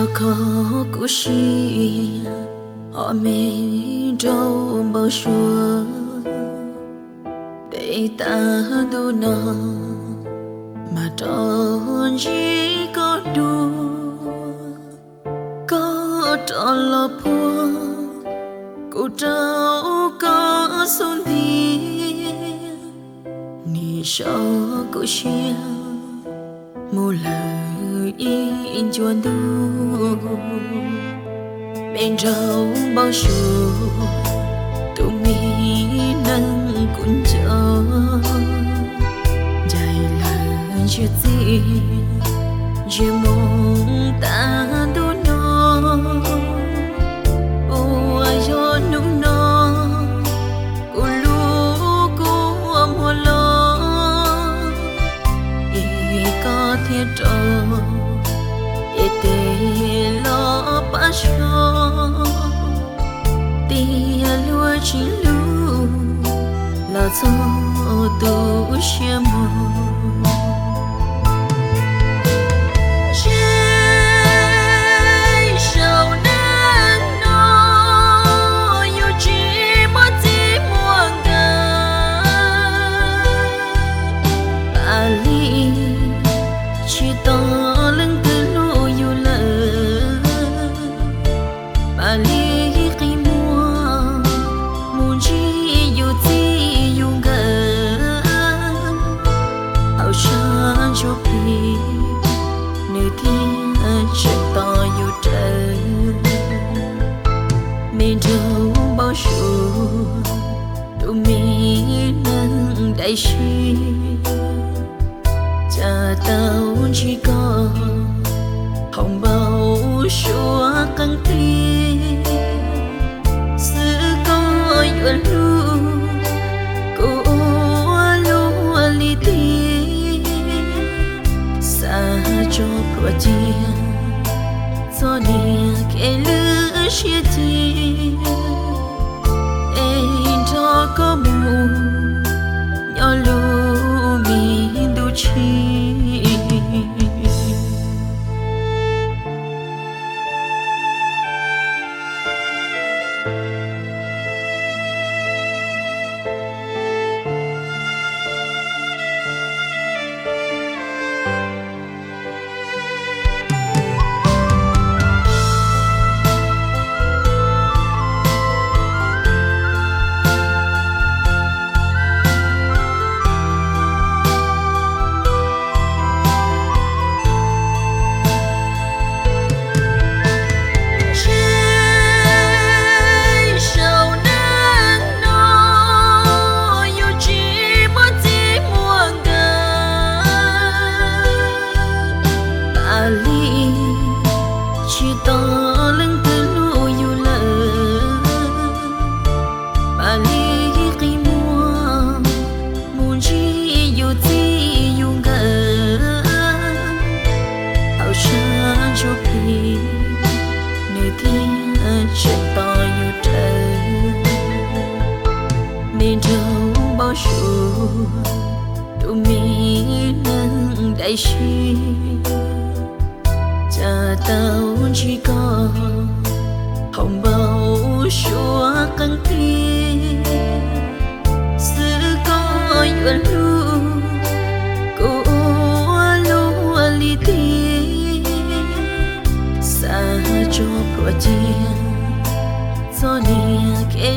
Kho kuv siab, hom me nraug npau suav, peb tag ntuj no mas rov ntsib koj dua. Koj rov los puag kuv rau koj xub ntiag, nim so kuv siab mus lawm ib ncua ntuj. Me nraug npau suav, tus me neeg kuv nco, ncaim lawm ntsiag txiaj ntsiag moo tag ntuj no. Uas yog hnub no kuv lub kua muag los, es koj thiaj rov es tes los pab so, tiag luag tsis hlub los txog tu siab mog. Ntshe saum neej no yus tsis muaj txij muaj nkawm, pam li tsis tos leej twg hlub yus lawm, pam li qi muag mus ntsib yus txij yus nkawm hauv sab ntsuj plig, nws thiaj tseem tos yus rawv. Me nraug npau suav, tus me neeg daim siab, cas tau ntsib koj hauv npau suav qee tiag. Xwb koj yuav hlub kuv ua luaj li tiag, xav tso plhuav cia txoj niag kev lwj siab cia, es nrog koj mus nyob lub me ntuj tshis. Ntshe saum neej no yus tsis muaj txij muaj nkawm, pam li tsis tos leej twg hlub yus lawm, pam li qi muag mus ntsib yus txij yus nkawm hauv sab ntsuj plig, nws thiaj tseem tos yus rawv. Me nraug npau suav, tus me neeg daim siab, cas tau ntsib koj hauv npau suav qee tiag. Xwb koj yuav hlub kuv ua luaj li tiag, xav tso plhuav cia txoj niag kev